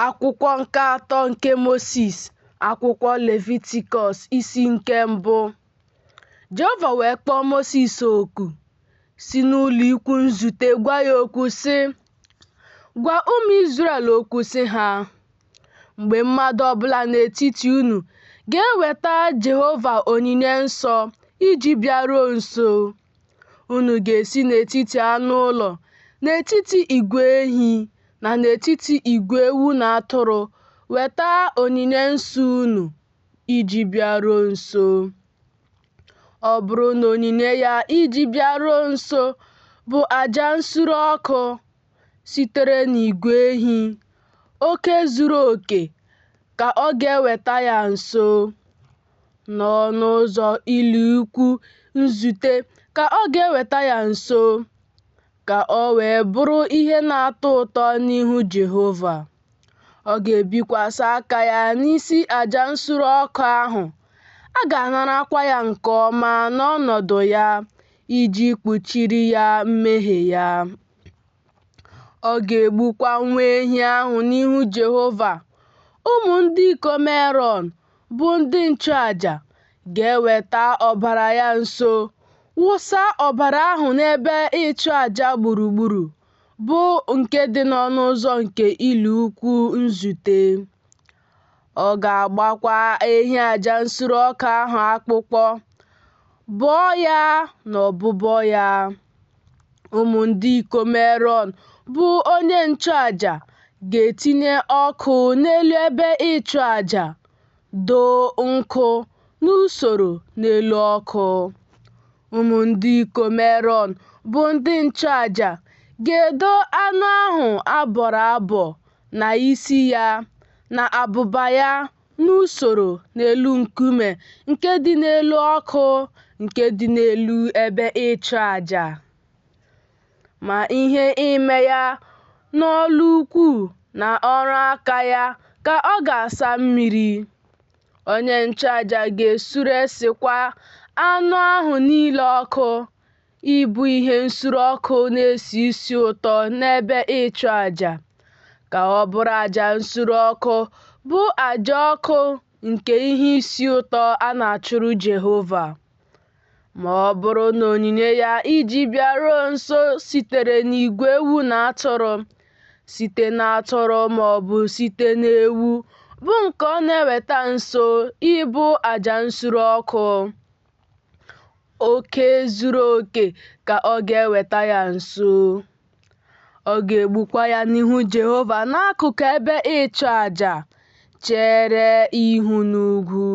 Akwụkwọ nke atọ nke Mosis, akwụkwọ Levitikọs, isi nke mbụ. Jehova wee kpọọ Mosis oku, si n'ụlọikwuu nzute gwa ya okwu, sị, Gwa ụmụ Izrel okwu, sị ha, Mgbe mmadụ ọbụla n'etiti unu ga-eweta Jehova onyinye nsọ iji bịaruo nso, unu ga-esi n'etiti anụ ụlọ, n'etiti igwe ehi na n'etiti igwe ewu na atụrụ weta onyinye nsọ unu iji bịaruo nso. Ọ bụrụ na onyinye ya iji bịaruo nso bụ aja nsure ọkụ sitere n'igwe ehi, oke zuru oke ka ọ ga-eweta ya nso. N'ọnụ ụzọ ụlọikwuu nzute ka ọ ga-eweta ya nso, ka o wee bụrụ ihe na-atọ ụtọ n'ihu Jehova. Ọ ga-ebikwasị aka ya n'isi aja nsure ọkụ ahụ, a ga-anarakwa ya nke ọma n'ọnọdụ ya iji kpuchiri ya mmehie ya. Ọ ga-egbukwa nwa ehi ahụ n'ihu Jehova. Ụmụ ndị ikom Erọn, bụ ndị nchụaja, ga-eweta ọbara ya nso, wụsa ọbara ahụ n'ebe ịchụaja gburugburu, bụ nke dị n'ọnụ ụzọ nke ụlọikwuu nzute. Ọ ga-agbakwa ehi aja nsure ọkụ ahụ akpụkpọ, bọọ ya na ọbụbọ ya. Ụmụ ndị ikom Erọn bụ onye nchụaja ga-etinye ọkụ n'elu ebe ịchụaja, doo nkụ n'usoro n'elu ọkụ. Ụmụ ndị ikom Erọn bụ ndị nchụaja ga-edo anụ ahụ a bọrọ abọ na isi ya na abụba ya n'usoro n'elu nkume nke dị n'elu ọkụ nke dị n'elu ebe ịchụaja. Ma ihe ime ya na ọlụ ukwu na ọrụ aka ya ka ọ ga-asa mmiri. Onye nchụaja ga-esuresịkwa anụ ahụ niile ọkụ, ịbụ ihe nsure ọkụ na-esi isi ụtọ n'ebe ịchụaja, ka ọ bụrụ aja nsure ọkụ bụ aja ọkụ nke ihe isi ụtọ a na-achụrụ Jehova. Ma ọ bụrụ na onyinye ya iji bịaruo nso sitere n'igwe ewu na atụrụ, site n'atụrụ ma ọ bụ site n'ewu, bụ nke ọ na-eweta nso ịbụ aja nsure ọkụ, oke zuru oke ka ọ ga-eweta ya nso. Ọ ga-egbukwa ya n'ihu Jehova n'akụkụ ebe ịchụ aja chere ihu n'ugwu.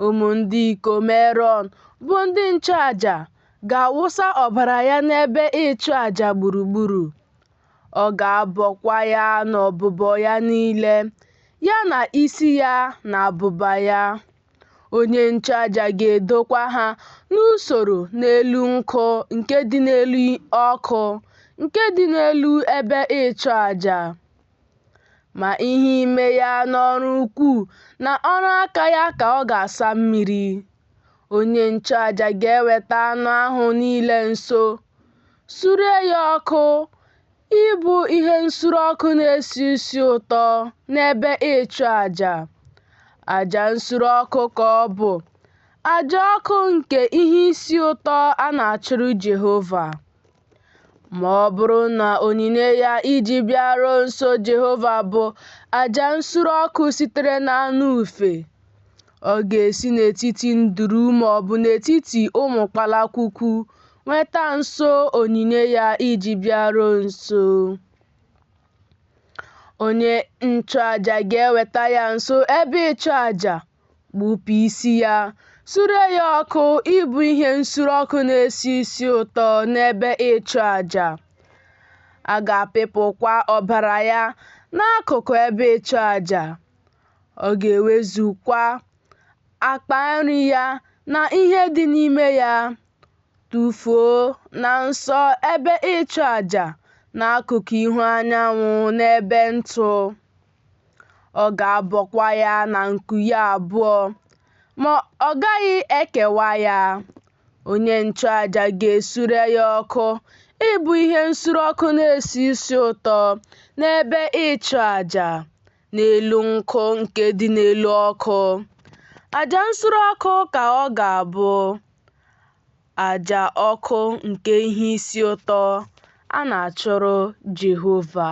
Ụmụ ndị ikom Erọn bụ ndị nchụaja ga-awụsa ọbara ya n'ebe ịchụ aja gburugburu. Ọ ga-abọkwa ya n'ọbụbọ ya niile, ya na isi ya na abụba ya. Onye nchụaja ga-edokwa ha n'usoro n'elu nkụ nke dị n'elu ọkụ nke dị n'elu ebe ịchụaja. Ma ihe ime ya na ọrụ ukwu na ọrụ aka ya ka ọ ga-asa mmiri. Onye nchụaja ga-eweta anụ ahụ niile nso, suree ya ọkụ ịbụ ihe nsure ọkụ na-esi isi ụtọ n'ebe ịchụaja. Aja nsure ọkụ ka ọ bụ, aja ọkụ nke ihe isi ụtọ a na-achụrụ Jehova. Ma ọ bụrụ na onyinye ya iji bịaruo nso Jehova bụ aja nsure ọkụ sitere n'anụ ufe, ọ ga-esi n'etiti nduru ma ọ bụ n'etiti ụmụ kpalakwukwu nweta nso onyinye ya iji bịaruo nso. Onye nchụaja ga-eweta ya nso ebe ịchụaja, gbupụ isi ya, suree ya ọkụ ịbụ ihe nsure ọkụ na-esi isi ụtọ n'ebe ịchụaja. A ga-apịpụkwa ọbara ya n'akụkụ ebe ịchụaja. Ọ ga-ewezukwa akpa nri ya na ihe dị n'ime ya, tụfuo na nso ebe ịchụaja n'akụkụ ihu anyanwụ n'ebe ntụ. Ọ ga-abọkwa ya na nku ya abụọ, ma ọ gaghị ekewa ya. Onye nchụaja ga-esure ya ọkụ ịbụ ihe nsure ọkụ na-esi isi ụtọ n'ebe ịchụaja. n'elu nkụ nke dị n'elu ọkụ. Aja nsure ọkụ ka ọ ga-abụ, aja ọkụ nke ihe isi ụtọ a na-achụrụ Jehova.